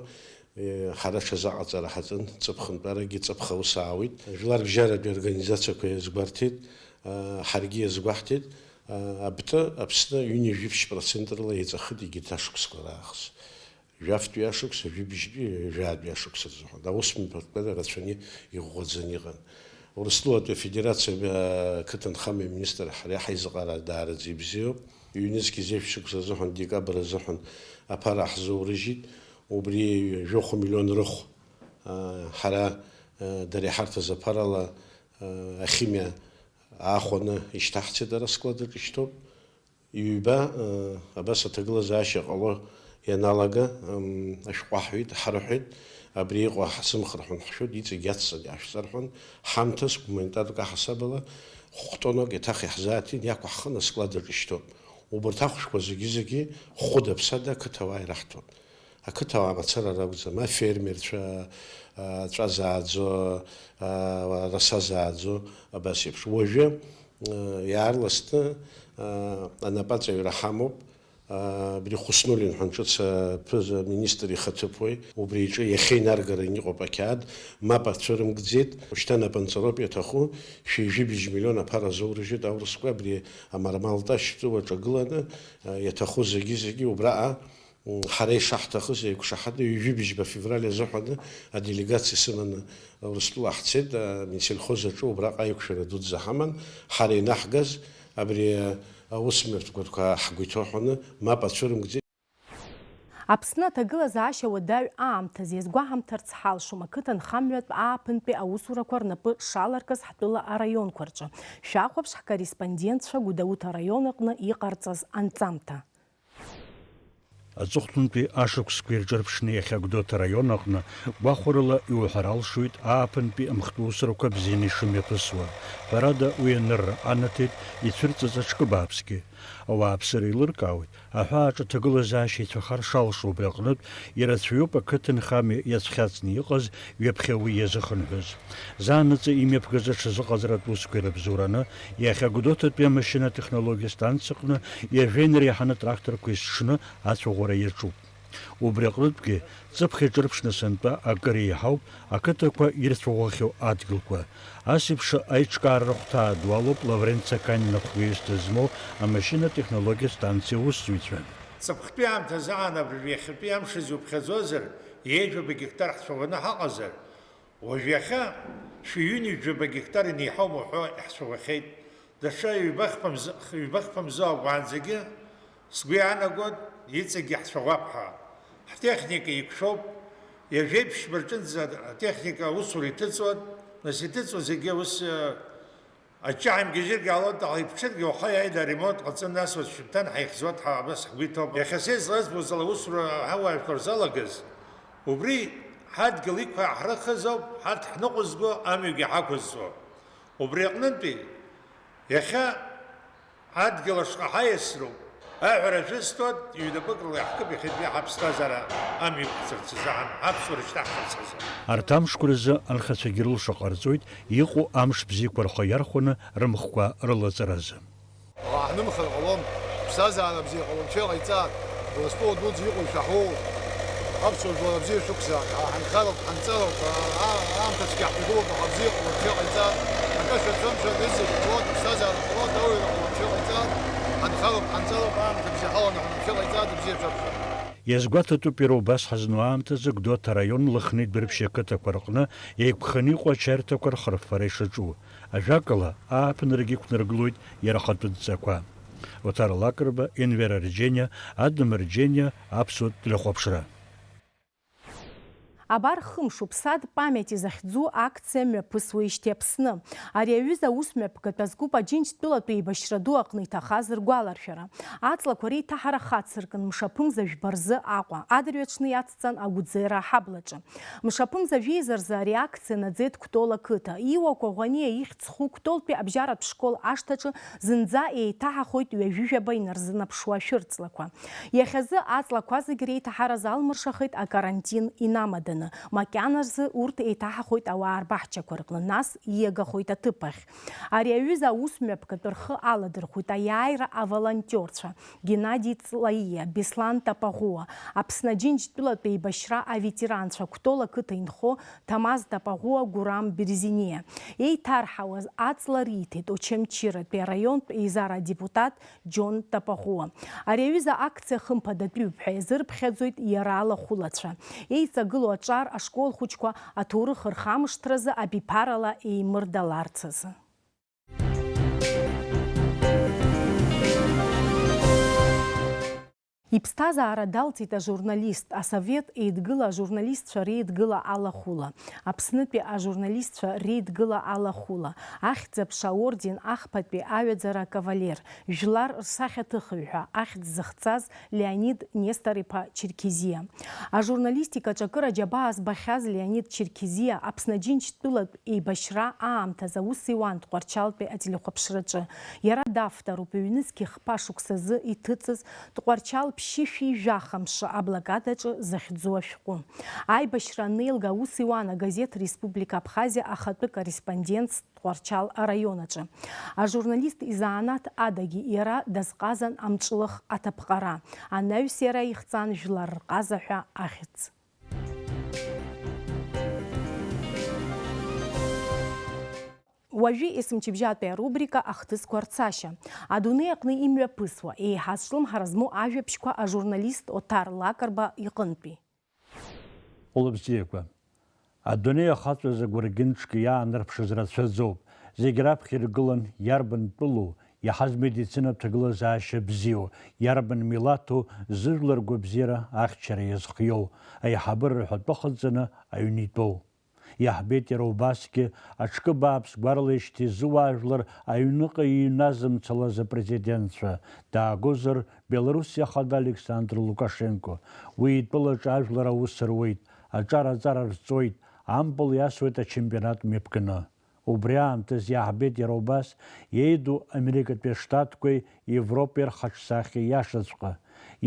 Ҳара ҽазы аҟаҵара ҳаҿын, ҵыԥх нтәаракгьы ҵыԥх аус аауит. Жәларбжьаратәи аорганизациақәа иазгәарҭеит, ҳаргьы иазгәаҳҭеит, абтәы Аԥсны ҩынҩажәи ԥшь процент рыла еиҵахеит егьырҭ ашықәсқәа раахыс. Жәафтәи ашықәс, жәибжьтәи, жәаатәи ашықәс рзыҳәан. Аусмҩаԥгатәқәа рацәаны иӷәӷәаӡаны иҟан. Урыстәылатәи Афедерациа ақыҭанхамҩа аминистр ҳара ҳаизыҟара даараӡа ибзиоуп. Ҩнызқь зежә шықәса азыҳәан, декабр азыҳәан аԥара ҳзоурыжьит. Убри жәохә миллион рыхә, а, ҳара, а, дара иҳарҭаз аԥарала, а, ахимиа аахәаны ишьҭаҳцеит, ара склад аҿы ишьҭоуп. Ҩба, а, абас аҭагылазаашьа ҟало ианалага, ам, ашәҟәы аҳәеит, ҳарҳәеит, абри иҟоу ҳзымхырҳәон ҳшәоит, иҵегь иацҵаны иаашәҵа рҳәон, ҳамҭас гуманитартә аҳасабала хә-тоннак еиҭах иаҳзааҭин, иақәаҳхын, асклад аҿы ишьҭоуп. Убарҭ ахәшәқәа зегьы-зегьы хәыда-ԥсада ақыҭауаа ираҳҭон. Ақыҭауаа мацара ракәӡам, афермерцәа, аҵәа зааӡо, араса зааӡо, абас еиԥш. Уажәы, иаарласны, анапаҵаҩра ҳамоуп, Абри Хуснуллин ҳәа ҿыц аԥыза-министр ихаҭыԥуаҩ, убри иҿы иахьа инаргараны иҟоуп ақьаад, мап ацәырымкӡеит, шьҭа напынҵароуп иаҭаху, шәи жәибжь миллион аԥара азоурыжьит аурысқәа, абри амармалташь ҵәы аҿагыланы, иаҭаху зегьы-зегьы убраҟа, м, ҳара ишаҳҭахыз еиқәшаҳаҭны, ҩажәи быжьба февраль азыҳәаны аделегациа сыманы Урыстәыла ҳцеит, а, Минсельхоз аҿы убраҟа аиқәшәара дуӡӡа ҳаман, ҳара инаҳгаз абри аусмҩаԥгатәқәа ҳгәы иҭоу ҳәаны мап ацәырымкӡеит. Аԥсны аҭагылазаашьа уадаҩ аамҭазы иазгәаҳамҭарц ҳалшом, ақыҭанхамҩатә ааԥынтәи аусурақәа рнапы шаларкыз ҳтәыла араионқәа рҿы. Шәахәаԥш ҳкорреспондентцәа Гәдоуҭа араион аҟны иҟарҵаз анҵамҭа. Аҵыхәтәантәи ашықәсқәа ирҿырԥшны иахьа Гәдоуҭа араион аҟны гәахәарыла иуҳәар алшоит ааԥынтәи амхтә усурақәа бзианы ишымҩаԥысуа. Ҳәарада, уи анырра анаҭеит ицәырҵыз аҽкы бааԥсгьы. Ауааԥсыра еилыркаауеит, аҳәааҿы аҭагылазаашьа ицәахар шалшо, убри аҟнытә ирацәаҩуп ақыҭанхамҩа иацәхьаҵны иҟаз ҩаԥхьа уи иазыхынҳәыз. Заанаҵы имҩаԥгаз аҽазыҟаҵаратә усқәа ирыбзоураны, иахьа Гәдоуҭатәи амашьынатә технологиа станциаҟны ҩажәа инареиҳаны тракторқәа изҽны ацәаӷәара иаҿуп. Убри аҟнытәгьы, ҵыԥх иҿырԥшны сынтәа акыр еиҳауп ақыҭақәа ирцәаӷәахьоу адгьылқәа. Ас еиԥш аиҿкаара рыхәҭаа ду алоуп Лаврент Цаканин ахәгьаҩысҭа змоу амашьынатә технологиа станциа аусзуҩцәа. Ҵыԥхтәи аамҭазы аан абыржә иахьатәи амш азы иуԥхьаӡозар, ҩажәаба гектар ҳцәаӷәаны ҳаҟазар, уажә иахьа шәи ҩынҩажәаба гектар инеиҳаума уҳәо иаҳцәаӷәахьеит. Даҽа ҩбахԥа мзы, ҩбахԥа мзы ауп уаанӡагьы, сгәы иаанагоит, иҵегьгьы ҳцәаӷәап ҳәа. Ҳтехника еиқәшәоуп, ҩажәеиԥшьба рҿынӡа атехника аусура иҭыҵуан, нас иҭыҵуа зегьы ус, э, аҷҷаҳа имгьежьыргьы ҟалоит, аха иԥҽыргьы уаха иааида аремонт ҟаҵаны, нас уаҵәшьҭан ҳаихьӡоит ҳәа абас ҳгәы иҭоуп. Иахьа са излазбоз ала аусура ҳауаажәлар залагаз, убри ҳадгьыл иқәҳархыз ауп, ҳарҭ ҳныҟәызго амҩагьы ҳақәызҵо. Убри аҟнынтәи, иахьа адгьыл ашҟа ҳаиасроуп, аҳәара шәысҭоит, ҩнапык рыла иаҳкып иахьатәи ҳаԥсҭазаара амҩақәҵарц азыҳәан, ҳаԥсуара шьҭаҳхырц азы. Арҭ амшқәа рзы анхацәагьы рылша ҟарҵоит, иҟоу амш бзиақәа рхы иархәаны рымхқәа рылаҵаразы. Аха ҳнымхар ҟалом, ԥсҭазаара бзиа ҟалом, ҽеиҟаиҵааит, Урыстәыла дуӡӡа иҟоу ишәаҳәоу, аԥсуа жәлар бзиа шәықәзаап, ҳа ҳанхароуп, ҳанҵароуп, аа, аамҭа цәгьа ҳҭагылоуп, аха бзиа ҟалом, ҽеиҟаиҵааит, акы шәацәымшәан, рызегь ҟалоит, ԥсҭазаара ҟалоит, ауаҩра ҟалом, ҽеиҟаиҵааит, ҳанхароуп, ҳанҵароуп, аамҭа бзиа ҳаланаҳәон, ҽеиҟаиҵааит, бзиа шәакәзар. Иазгәаҭатәуп иара убас ҳазну аамҭазы Гәдоуҭа араион Лыхнитә Дәрыԥшь ақыҭақәа рҟны еиқәханы иҟоу ачаирҭақәа рхырффара ишаҿу. Ажәакала, ааԥынрагьы иқәнаргылоит иара ахатәы дҵақәа. Оҭар Лакрба, Енвер Арџьениа, Адам Арџьениа, Аԥсуа телехәаԥшра. Абар хымш уԥсад памяти захьӡу акциа мҩаԥысуеижьҭеи Аԥсны. Ари аҩыза аус мҩаԥгатәы азкуп Аџьынџьтәылатәи еибашьра ду аҟны иҭахаз ргәаларшәара. Аҵлақәа реиҭаҳара хацыркын мшаԥымза жәба рзы Аҟәа. Адырҩаҽны иацҵан Агәӡера аҳаблаҿы. Мшаԥымза жәеиза рзы ари акциа наӡеит Кәтол ақыҭа. Иуа Кәаӷәаниа ихьӡ зху Кәтолтәи абжьаратә школ ашҭаҿы зынӡа еиҭаҳахоит ҩажәижәаба инарзынаԥшуа ашәырҵлақәа. Иахьазы аҵлақәа зегь реиҭаҳара залмыршахеит акарантин инамаданы. Макьаназы урҭ еиҭаҳахоит ауаа рбаҳчақәа рҟны, нас ииагахоит аҭыԥ ахь. Ари аҩыза аус мҩаԥгатәы рхы аладырхәит аиааира аволонтиорцәа. Геннади Ҵлаиа, Беслан Тапаӷәуа, Аԥсны Аџьынџьтәылатә еибашьра аветеранцәа Кәтол ақыҭа инхо Ҭамаз Тапаӷәуа, Гурам Берзиниа. Еиҭарҳауаз аҵла риҭеит Очамчыратәи араионтә еизара адепутат Џьон Тапаӷәуа. Ари аҩыза акциа хымԥадатәиуп ҳәа иазырԥхьаӡоит иара алахәылацәа. Еиҵагылоу аҿар ашкол хәыҷқәа аҭоурых рхамышҭразы абиԥарала еимырдаларц азы. Иԥсҭазаара далҵит ажурналист, асовет еидгыла ажурналистцәа реидгыла алахәыла, Аԥснытәи ажурналистцәа реидгыла алахәыла, Ахьӡ-аԥша аорден ахԥатәи аҩаӡара акавалер, жәлар рсахьаҭыхыҩ ҳәа ахьӡ зыхҵаз Леонид Нестор-иԥа Черкезиа. Ажурналистикаҿы акыр аџьабаа збахьаз Леонид Черкезиа Аԥсны Аџьынџьтәылатә еибашьра аамҭазы аус иуан Тҟәарчалтәи ателехәаԥшраҿы. Иара давторуп ҩнызқь хԥа шықәсазы иҭыҵыз Тҟәарчал Шьышәи жәаха мшы аблокадаҿы захьӡу ашәҟәы. Аибашьра анеилга аус иуан агазеҭ Республика Абхазиа ахатәы корреспондентс Тҟәарчал араион аҿы. Ажурналист изанааҭ адагьы иара дазҟазан амҿлых аҭаԥҟара. Анаҩс иара ихҵан Жәлар рҟаза ҳәа ахьӡ. Уажәы есымчыбжьатәи арубрика Ахҭысқәа рцашьа. Адунеи аҟны имҩаԥысуа, еиҳа зҿлымҳара змоу ажәабжьқәа ажурналист Оҭар Лакрба иҟынтәи. Улыбзиақәа. Адунеи ахаҵәазы гәыргьынҿк иаанарԥшыз рацәаӡоуп. Зегь раԥхьа иргылан иарбан тәылоу, иаҳаз медицинатә ҭагылазаашьа бзиоу, иарбан милаҭу, зыжәлар ргәабзиара ахьчара иазхиоу, аиҳабыра рҳәатәы ҟаҵаны аҩны итәоу. Иаҳбеит иара убасгьы, аҽкы бааԥс гәарлеижьҭеи зыуаажәлар аҩныҟа иҩназымцалаз апрезидентцәа, даагозар, Белоруссиа ахада Александр Лукашенко. Уи итәылаҿы ажәлар аус руеит, аҿар-аҵара рҵоит, ампыл иасуеит ачемпионат мҩаԥганы. Убри аамҭаз иаҳбеит иара убас иеиду Америкатәи Аштатқәеи Европеи рхаҿсахьа иашаҵәҟьа.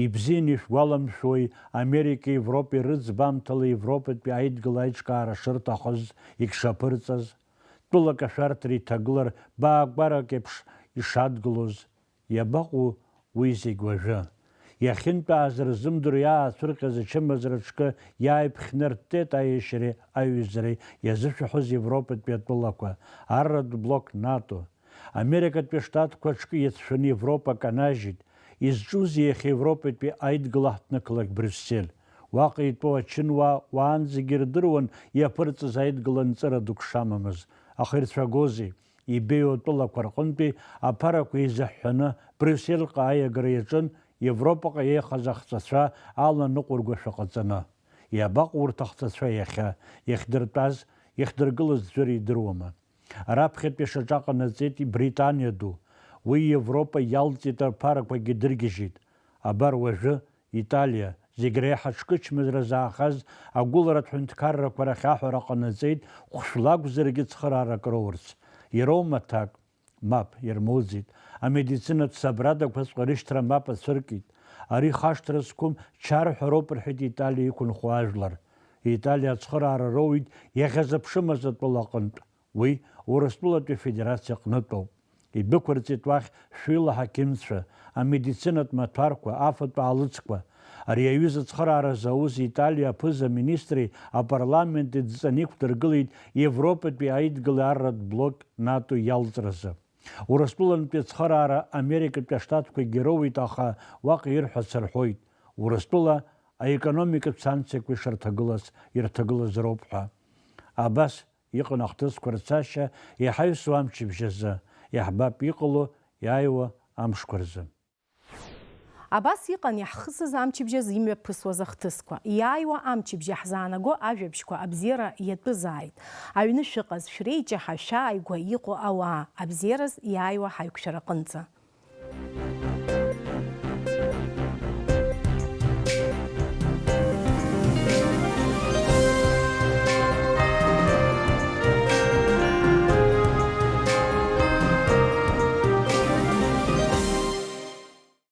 Ибзианы ишәгәаламшәои, Америкеи Европеи рыӡбамҭала Европатәи аидгыла аиҿкаара шырҭахыз, егьшаԥырҵаз, тәылак ашәарҭара иҭагылар баагәарак еиԥш ишадгылоз? Иабаҟоу уи зегь уажәы? Иахьынтәааз рзымдыруа иаацәырҟьаз ачымазара аҽкы иааиԥхьнарттеит аиашьареи аиҩызареи иазышәаҳәоз Европатәи атәылақәа, арратә блок нато. Америкатәи Штатқәа аҽкы иацәшәаны Европа канажьит. Изҿузеи иахьа Европатәи аидгыла ҳҭнықалақь Брюссель? Уаҟа итәоу ачынуаа уаанӡагьы ирдыруан иаԥырҵыз аидгыла нҵыра дук шамамыз. Аха ирцәагозеи? Ибеиоу атәылақәа рҟынтәи аԥарақәа еизыҳәҳәаны Брюссельҟа аиагара иаҿын Европаҟа еихаз ахҵәацәа аланыҟәыргошәа ҟаҵаны. Иабаҟоу урҭ ахҵәацәа иахьа, иахьдыртәаз, иахьдыргылаз ӡәыр идыруама? Раԥхьатәи шьаҿа ҟанаҵеит Британиа ду. Уи Европа иалҵит, аԥарақәагьы дыргьежьит. Абар уажәы Италиа, зегь реиҳа аҽкы чмазара заахаз агәыларатә ҳәынҭқаррақәа рахь аҳәара ҟанаҵеит, хәшәла акәзаргьы цхыраарак роурц. Ироума аҭак? Мап, ирмоуӡеит. Амедицинатә сабрадақәаҵәҟьа рышьҭра мап ацәыркит. Ари хашҭра зқәым чарҳәароуп, рҳәеит Италиа иқәынхо ажәлар. Италиа ацхыраара роуит иахьазыԥшымыз атәыла аҟынтә. Уи Урыстәылатәи Афедерациа аҟнытәоуп. Идәықәырҵеит уахь шәҩыла ҳақьымцәа, амедицинатә маҭәарқәа, афатә аалыцқәа. Ари аҩыза ацхыраара зауз Италиа аԥыза-министри апарламенти дҵаны иқәдыргылеит Европатәи аидгылеи арратә блок нато иалҵразы. Урыстәылантәи ацхыраара Америкатәи Аштатқәагьы роуеит, аха уаҟа ирҳәац рҳәоит, Урыстәыла аекономикатә санкциақәа ишырҭагылаз ирҭагылаз роуп ҳәа. Абас иҟан ахҭысқәа рцашьа иҳаҩсуа амчыбжь азы, иаҳбап иҟало иааиуа амшқәа рзы. Абас иҟан иаҳхысыз амчыбжь азы имҩаԥысуаз ахҭысқәа. Иааиуа амчыбжь иаҳзаанаго ажәабжьқәа абзиара иатәызааит. Аҩны шәыҟаз, шәреиҷаҳа, шәааигәа иҟоу ауаа, абзиараз иааиуа ҳаиқәшәараҟынӡа.